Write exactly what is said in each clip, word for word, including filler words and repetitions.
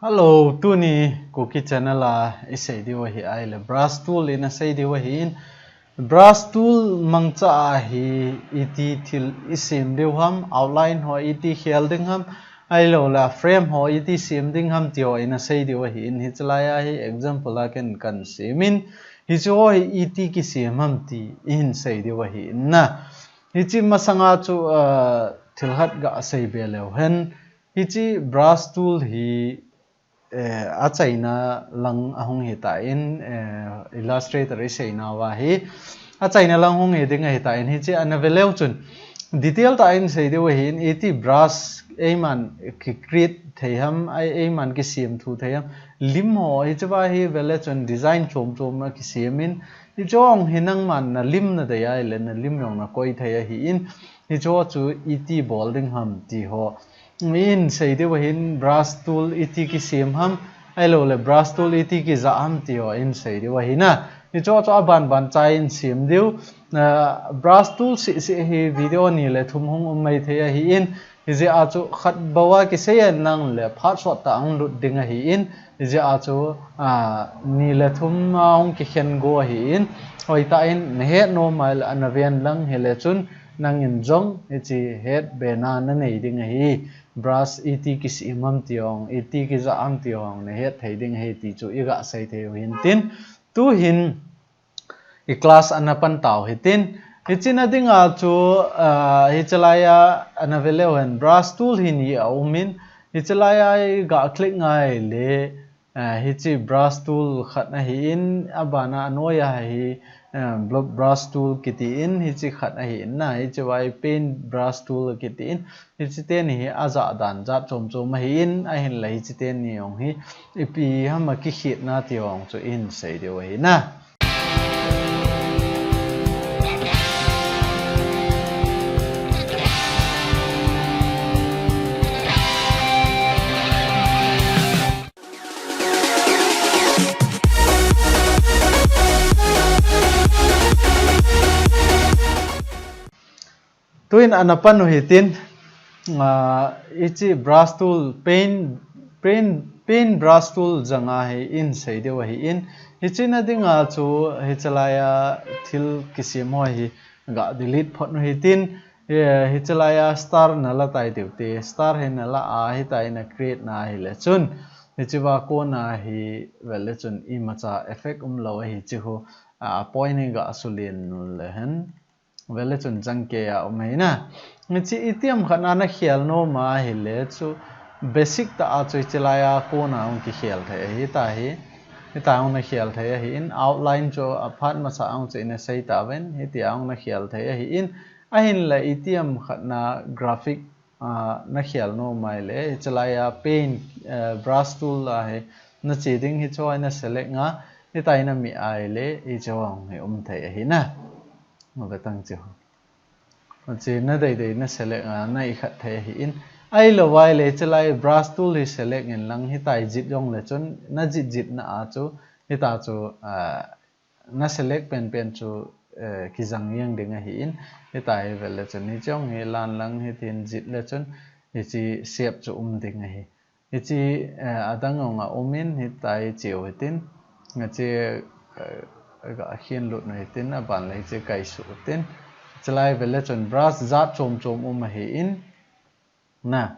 Hello, tuni Kuki channel a isei diu ahi ahile brush tool ina sei diu ahin, brush tool mangcha a hi iti thil isem diu ham, outline ho iti khel ding ham, ahilouleh frame ho iti sem ding ham ti ho ina sei diu ahin, hichelai a hi example a ken kan semin, hiche ho hi iti kisem ham ti ihin sei diu ahin na. Hiche masanga chu, ah, thil khat gasei be leu hen. Hiche brush tool hi, eh, achaina lang ahung hitan, eh, Illustrator isei nauva hi. Achaina lang hung hi ding ahitan, hiche ana ve leu chun. Detail tah in sei diu ahin, iti brush eiman ki create thei ham, ei, eiman kisem thu thei ham. Lim ho, hicheva hi ve leu chun design chom chom a kisemin. Hiche ho hi nangman nalim nadei ahile, nalim jong nakoi thei ahin. Hiche ho chu iti bol ding ham ti ho. Ihin sei diu ahin brush tool iti kisem ham, ahilouleh brush tool iti kija ham ti ho ihin sei diu ahi na. Hiche ho chu aban ban chai in sem diu. Ah, brush tool seh seh hi video ni le thum hung um mai thei ahin. Hijeh a chu khat bou a kisei in lang le phat sot tah hung lut ding ahin. Hijeh a chu, ah, ni le thum a hung kikhen go ahin. Hoitah in nahet nom ahile ana ven lang hile chun nangin jong hiche het bena nanei ding ahi. Brush iti kisem ham ti ho, iti kija ham ti ho nahet thei ding ahi ti chu igasei thei u hintin. Tuhin i class ana pan tau hitin. Hiche na dinga chu, ah, hichelai a ana ve leu hen brush tool hi ni aumin. Hichelai a iga click ngai le, ah, hiche brush tool khat ahin, abana anoiya hi, ah, bl-, brush tool kitin, hiche khat ahin na, hicheva hi paint brush tool kitin, hiche teni hi ajat dan jat chom chom ahin, ahinla hiche teni jong hi ipi ham a kikhetna ti jong chu ihin sei diu ahi na. Tuin ana pan u hitin, ah, hiche brush tool, paint, paint, paint brush tool janga hi ihin sei diu ahin, hiche na dinga chu hichelai a thil kisem ho hi ga delete phot u hitin, eh, hichelai a star nala tai diu te, star hi nala a hitia ina create na hile chun, hicheva kona hi ve leu chun imacha effect umlou ahi chu, ah, point hi ga sulen le hen. Ve leu chun jang kei a um ahi na. Hiche itiham khat na nakhel nom ahile chu basic tah a chu hichelai a kona hung kikhel thei ahi ta hi. Hitia hung nakhel thei ahin, outline chu aphat masa a hung chu ina sei tauvin, hitia hung nakhel thei ahin, ahinla itiham khat na graphic, ah, nakhel nom ahile, hichelai a paint, eh, brush tool a hi nache ding, hiche ho hi na select nga, hitia hi namih ahile, hiche ho hi um thei ahi na. Ve tang chu. Hiche nadei dei na select nga, na ikhat thei ahin. Ahilou ahile, hichelai brush tool hi select in lang, hitia hi jit jong le chun, najit jit na a chu, hitia chu, ah, na select pen pen chu, eh, kijang jeng ding ahin, hitia hi ve leu chun hiche jong hi lan lang hitin jit leu chun, hiche shape chu um ding ahi. Hiche, eh, adang jong aumin, hitia hi cheu hitin, hiche, eh, ga khen lut u hitin, aban le hiche kai suh hitin, hichelai ve leu chun brush jat chom chom um ahin, na,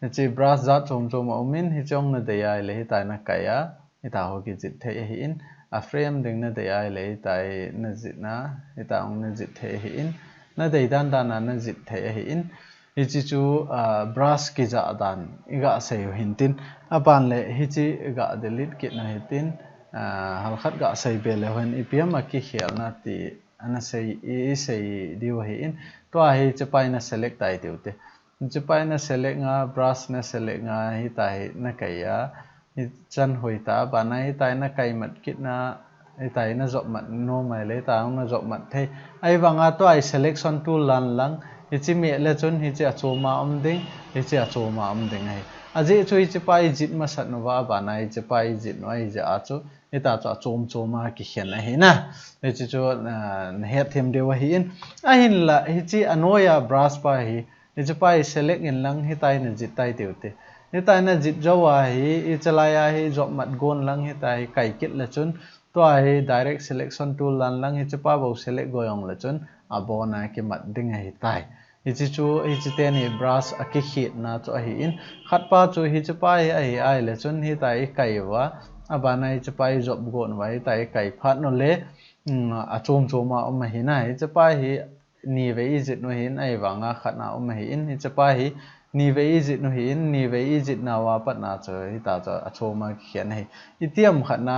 hiche brush jat chom chom aumin, hiche jong nadei ahile, hitia hi nakai a, hitia ho kijit thei ahin, a frame ding nadei ahile, hitia hi najit na, hitia jong najit thei ahin, nadei dan dan a najit thei ahin, hiche chu, ah, brush kija dan iga sei u hintin, aban le hiche ga delete kit u hitin, ah, halkhat ga sei be leu hen ipi ham a kikhelna ti ana sei, i, isei diu ahin, tua hi hichepa hi na select tai diu te. Hichepa hi na select nga, brush na select nga, hitia hi nakai a, hichan hoitah, abana hitia hi nakai mat kit na, hitia hi najop mat nom ahile, hitia hi najop mat thei. Ahivanga tua hi selection tool lan lang, hiche meh leu chun, hiche achom a um ding, hiche achom a um ding ahi. Ajeh chu hichepa hi jit masat uva, abana hichepa hi jit u ahijeh a chu, hitia chu achom chom a kikhen ahi na. Hiche chu, ah, nahet them diu ahin. Ahinla, hiche anoiya brush pa hi, hichepa hi select in lang hitia hi najit tai diu te. Hitia na jih jou a hi, hiche lai a hi jop mat gon lang hitia hi kai kit le chun, tua hi direct selection tool dan lang hiche pa bou select go jong le chun, abon a kimat ding ahitai. Hiche chu, hiche teni brush a kikhetna chu ahi in, khat pa chu hiche pa hi ahi ai le chun, hitia hi kai uva, aban a hiche pa hi jop gon uva, hitia hi kai phat nu le, um, achom chom a um ahi na, hiche pa hi, nivei i jih nu hin, ahivanga khat na um ahi in, hiche pa hi nivei i jih nu hin, nivei i jih nauva pat na chu, hitia chu achom a kikhen ahi. Itiham khat na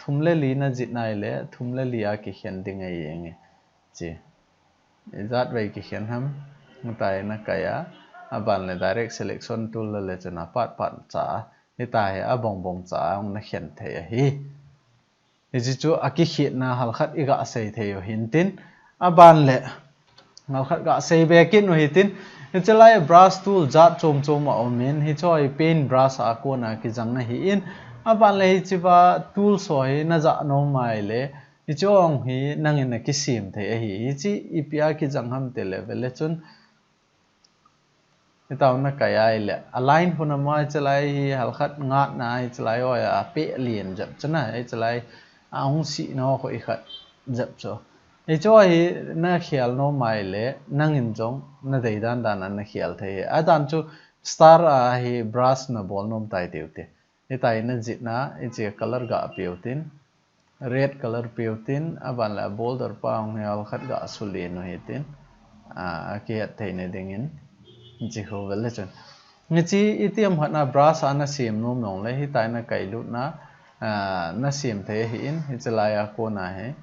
thum le li na jih nai le, thum le li a kikhen ding ahi inge. Chi. Ijat vei kikhen ham, hitia hi na kai a, aban le direct selection tool le le chun apat pat cha, hitia hi abong bong cha a hung na khen thei ahi. Hiche chu akikhetna halkhat i ga sei thei u hintin, aban le halkhat ga sei be kit u hitin, hiche lai brush tool jat chom chom a um in, hiche hi paint brush a kona kijang ahi in, aban le hiche va tool ho hi na jah nom mai le, hiche jong hi nangin na kisem thei ahi, hiche ipi a kijang ham ti le vele chun, Hitia na kai a ile, align hung na ma hiche lai hi halkhat ngat na hiche lai ho a pe lien jep chu na, hiche lai a hung si no ho i khat jep chu. Hiche hi na khel nom mai le, nangin jong na dei dan dan a na khel thei. Adan chu star a hi brush na bol nom tai tiu te. Hitia hi na jih na, hiche color ga pe u tin, red color pe u tin, aban le border pa hung hi halkhat ga su lien u hitin, a, akihet thei na dingin, hiche ho vele chun. Hiche itiham khat na brush a na sem nom nom le, hitia hi na kai lut na, a, na sem thei ahi in, hiche lai a kona hi.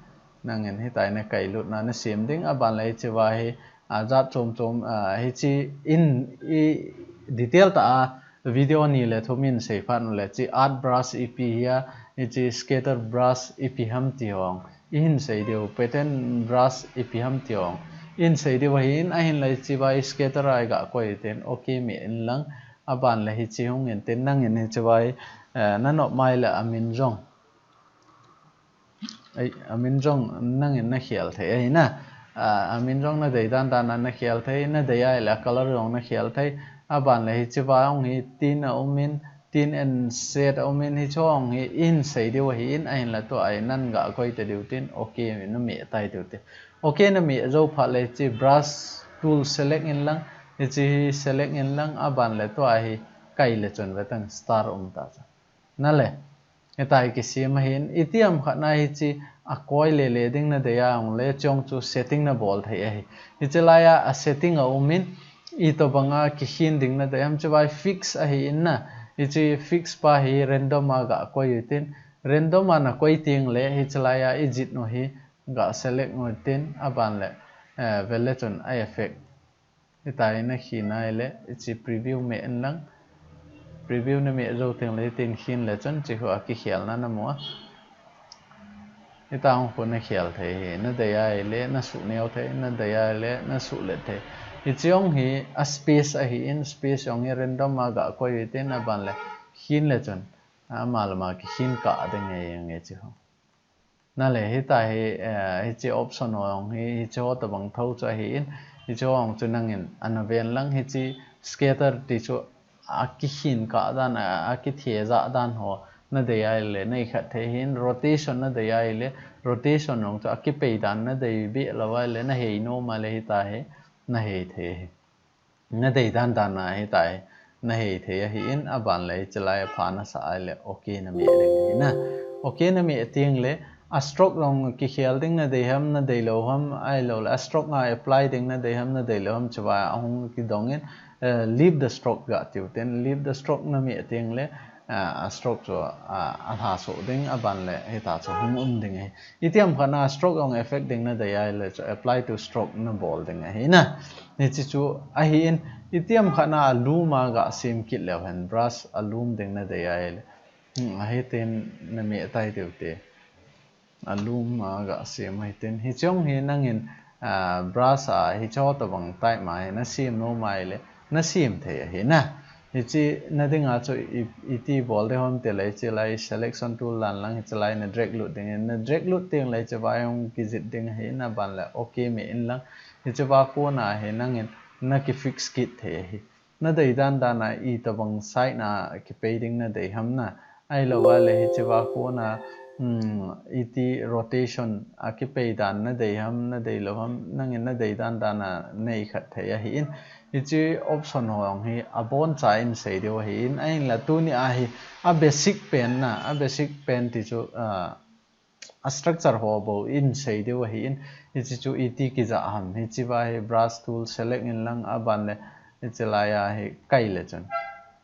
Nangin hitia hi na kai lut na, na sem ding, aban le hiche va hi, a, jat chom chom, a, hiche in i detail ta a video ni le thum in sei phat u le, hiche art brush ipi hi a, hiche scatter brush ipi ham ti hong i hin sei diu, pattern brush ipi ham ti hong i hin sei diu ahi in, ahin le hiche va hi scatter a i ga koi tin, okay me in lang, aban le hiche hung in tin, nangin hiche va hi, eh, na nop mai le amin jong Ei, amin jong nangin na khel thei ahi na. A, amin jong na dei dan dan a na khel thei, na dei a ile color jong na khel thei. Aban le hiche va hung hi tin a um in, tin and shade a um in, hiche hung hi i hin sei diu ahi in, ahin le tua hi nan ga koi ta diu tin, okay na me tai tiu te. Okay na me jou phat le hiche brush tool select in lang, hiche hi select in lang, aban le tua hi kai le chun ve tang star um ta chu. Na le, hitia hi kisem ahin, itiham khat na hiche a koi le le ding na dei a hung le, chong chu setting na bol thei ahi. Hiche lai a, a setting a um in, itobang a kikhen ding na dei ham, hiche va hi fix ahi in na, hiche fix pa hi random a ga koi u tin, random a na koi teng le, hiche lai a i jih nu hi ga select u tin, aban le, eh, vele chun a effect. Hitia hi na khen a ile, hiche preview me in lang. Preview na me jou teng le, hitin khen le chun, hiche ho a kikhel na na mu a. Hitia hung khu na khel thei hi, na dei a ile, na su neo thei, na dei a ile, na su let thei. Hiche hung hi a space ahi in, space hung hi random a ga koi u tin, aban le, khen le chun, ama lama kikhen kah ding ahi nge hiche ho. Na le hitia hi, eh, hiche option ho hung hi, hiche ho tobang tho chu ahi in, hiche ho hung chu nangin ana ven lang, hiche scatter ti chu a kikhen kah dan, a, a kithe jah dan ho na dei a ile na i khat thei ahin, rotation na dei a ile, rotation hung chu a kipei dan na dei beh lou a ile, na hei nom a le hitia hi, na hei thei ahi. Na dei dan dan a hitia hi na hei thei ahi in, aban le hiche lai a pha na sa a ile okay na me ding ahi na. Okay na me teng le a stroke jong kikhel ding na dei ham, na dei lou ham, ahilou le a stroke a apply ding na dei ham, na dei lou ham, hiche va a hung kidong in, eh, leave the stroke ga tiu tin, leave the stroke na me teng le, a, a stroke chu, a, a lha soh ding, aban le hitia chu hung um ding ahi. Itiham khat na stroke jong effect ding na dei a ile chu apply to stroke na bol ding ahi na. Hiche chu ahi in, itiham khat na a lum a ga sem kit leu hen, brush a lum ding na dei a ile. Hmm, ahi tin na me tai tiu te. A lum a ga sem ahi tin. Hiche hung hi nangin, a, brush a hiche ho tobang type ma hi na sem nom a ile, na sem thei ahi na. Hiche na ding a chu i, iti bol ding ham ti le, hiche lai selection tool dan lang, hiche lai na drag lut ding in, na drag lut teng le hiche va hung kijih ding ahi na, aban le okay me in lang. Hiche va kona hi nangin na ki fix kit thei ahi. nadei dan dan a itobang side na kipei ding nadei ham na. Ahilou va le hiche va kona, um, iti rotation a kipei dan nadei ham, nadei lou ham, nangin nadei dan dan a nei khat thei ahi in. Hiche option ho jong hi aboncha in sei diu ahi in, ahinla tuni a hi a basic pen na, a basic pen ti chu, ah, a structure ho bou in sei diu ahi in, hiche chu iti kija ham, hiche va hi brush tool select in lang aban le, hiche lai a hi kai le chun.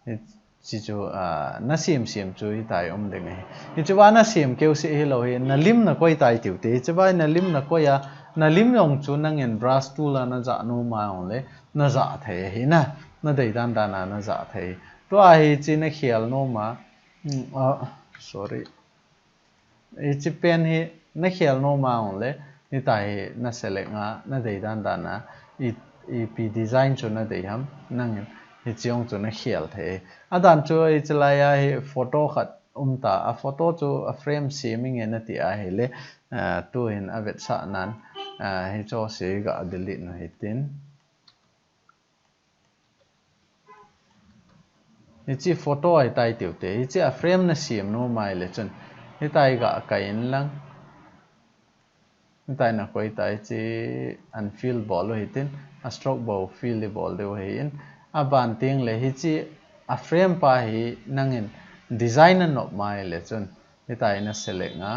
Hiche chu, ah, na sem sem chu hitia um ding ahi. Hiche va na sem keu seh hilou hi, na lim na koi tai tiu te. Hiche va na lim na koi a, na lim jong chu nangin brush tool a na ja nom a jong le, na ja thei ahi na, nadei dan dan a na ja thei. Tua hiche na khel nom a, um, ah, sorry. Hiche pen hi na khel nom a jong le, hitia hi na select a, nadei dan dan a, i, ipi design chu nadei ham, nangin hiche jong chu na khel thei. Adan chu hiche lai a hi photo khat um ta, a photo chu a frame sem inge nati ahile, ah, tuhin avetsah nan, ah, hiche se ga delete nu hitin. Hiche photo ahitai tiu te, hiche a frame na sem nom a ahile chun, hitia ga kai in lang. Hitia na koi tai hiche unfill bol u hitin, a stroke bou fill i bol diu ahi in. Aban teng le hiche a frame pa hi nangin design na nop a ahile chun, hitia na select a,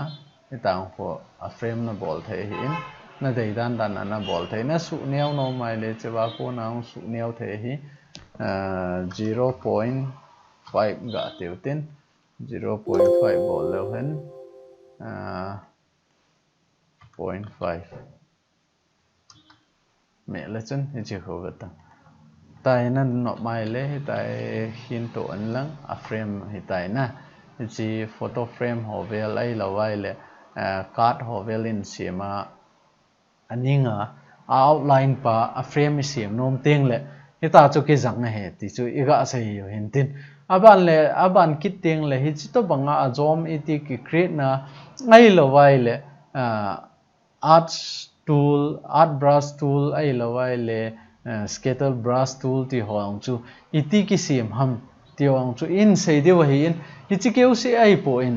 hitia khu a frame na bol thei ahi in, nadei dan dan a na bol thei, na suh neo nom a ahile hiche va kona hung suh neo thei ahi, ah, zero point five ga tiu tin, zero point five bol leu hen, ah, point five. Meh le chun, hiche khu ve ta. Hitia na nop a ahile, hitia hin to an lang, a frame hitia na. Hiche photo frame ho vel ahilou va ahile, eh, card ho vel in sem a, aning a, a outline pa, a frame i sem nom teng le, hitia chu kijang ahi, ti chu i ga sei u hintin. Aban le, aban kit teng le, hiche tobang a, a jom iti ki create na, ahilou va ahile, ah, art tool, art brush tool, ahilou va ahile, eh, scatter brush tool ti ho jong chu, iti kisem ham, ti ho jong chu in sei diu ahi in, hiche keu seh ahi poi.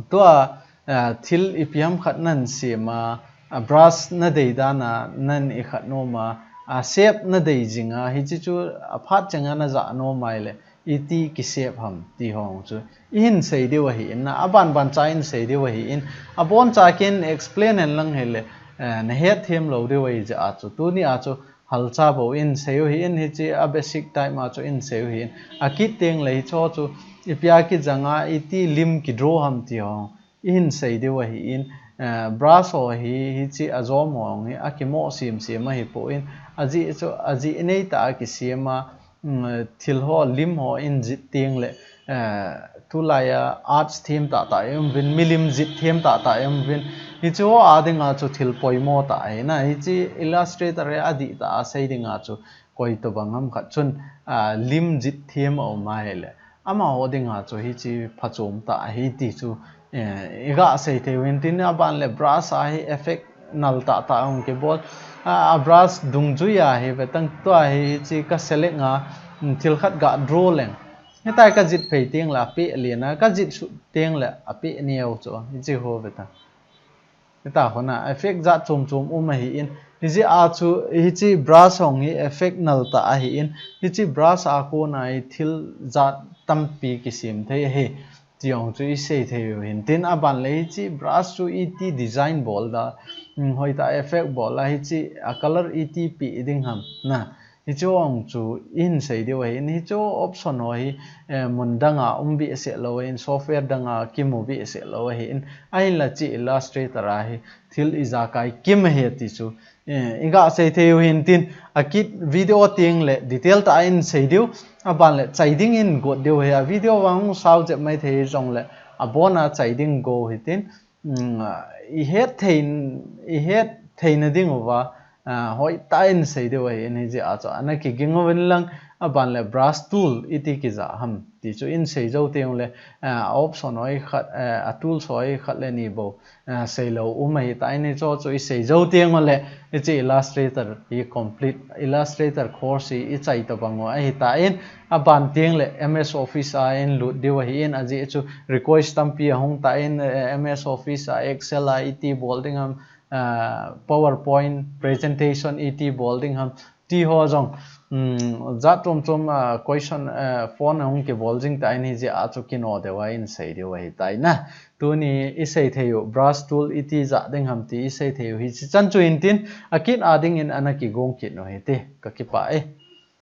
Tua, eh, thil ipi ham khat nan sem a, a brush nadei dan a, nan i khat nom a, a shape nadei jing a, hiche chu a phat cheng a na ja nom a ahile, iti ki shape ham ti ho chu i hin sei diu ahi in na, aban ban cha in sei diu ahi in, abon cha kin explain hen lang hile, eh, na het them lou diu ahi jeh a chu, tuni a chu hal cha bou in sei u hi in, hiche a basic type ma chu in sei u hi in, a kit teng le hiche chu ipi a kijang a, iti lim ki draw ham ti ho i hin sei diu ahi in, eh, brush ho hi, hiche a jom ho hi, a kimoh sem sem ahi poi in, a jeh chu, a jeh nei ta a kisem a, mm, thil ho, lim ho in jit teng le, eh, tulai a arts them tah tah i um uvin, milim jit them tah tah i um uvin, hiche ho a ding a chu thil poimo tah ahi na, hiche Illustrator a dih tah a sei ding a chu, koi tobang ham khat chun, ah, lim jit them a um a ahile, amaho ding a chu hiche phachom tah ahi ti chu, eh, i ga sei thei u hintin, aban le brush a hi effect nal tah tah hung kibol. Ah, a brush dungjui a hi ve tang, tua hi hiche ka select a, mm, thil khat ga draw leng. Hitia ka jit phei teng le a peh len a, ka jit sut teng le a peh neo chu, hiche ho ve tang. Hitia hon a effect jat chom chom um ahi in, hijeh a chu hiche brush hong hi effect nal tah ahi in, hiche brush a kon a hi thil jat tampi kisem thei ahi, ti hong chu i sei thei u hintin, aban le hiche brush chu iti design bol da, um, hoitah a effect bol a, hiche a color iti peh ding ham na. Hiche ho chu i hin sei diu ahi in, hiche option ho hi, eh, mun dang a um behseh lou ahi in, software dang a kimu behseh lou ahi in, ahinla hiche Illustrator a hi thil ijakai kim ahi ti chu, eh, i ga sei thei u hintin, a kit video teng le detail tah a in sei diu, aban le chai ding in got diu ahi, a video vang sao jep mai thei jong le, abon a chai ding go hitin, um, i het thei, i het theina ding uva, ah, hoitah in sei diu ahi in, hijeh a chu ana kiging uvin lang, Aban le brush tool iti kija ham ti chu in sei jou teng le, eh, a option hoi khat, eh, a tools hoi khat le ni bou, eh, sei lou um ahi ta in, hicho chu i sei jou teng le, hiche Illustrator i complete, Illustrator course i, i chai tabang u ahi ta in, aban teng le M S Office a in lut diu ahi in, ajeh chu request tampi ahung ta in, eh, M S Office a, Excel a iti bol ding ham, eh, PowerPoint presentation iti bol ding ham, ti ho jong, um, jat chom chom, ah, question, ah, phone ahung kibol jing ta in, hijeh a chu kino deu a in sei diu ahi ta in a. Tuni i sei thei u, brush tool iti ja ding ham ti i sei thei u, hichi chan chu in tin, akit a ding in ana kigong kit u hite, ka kipah e.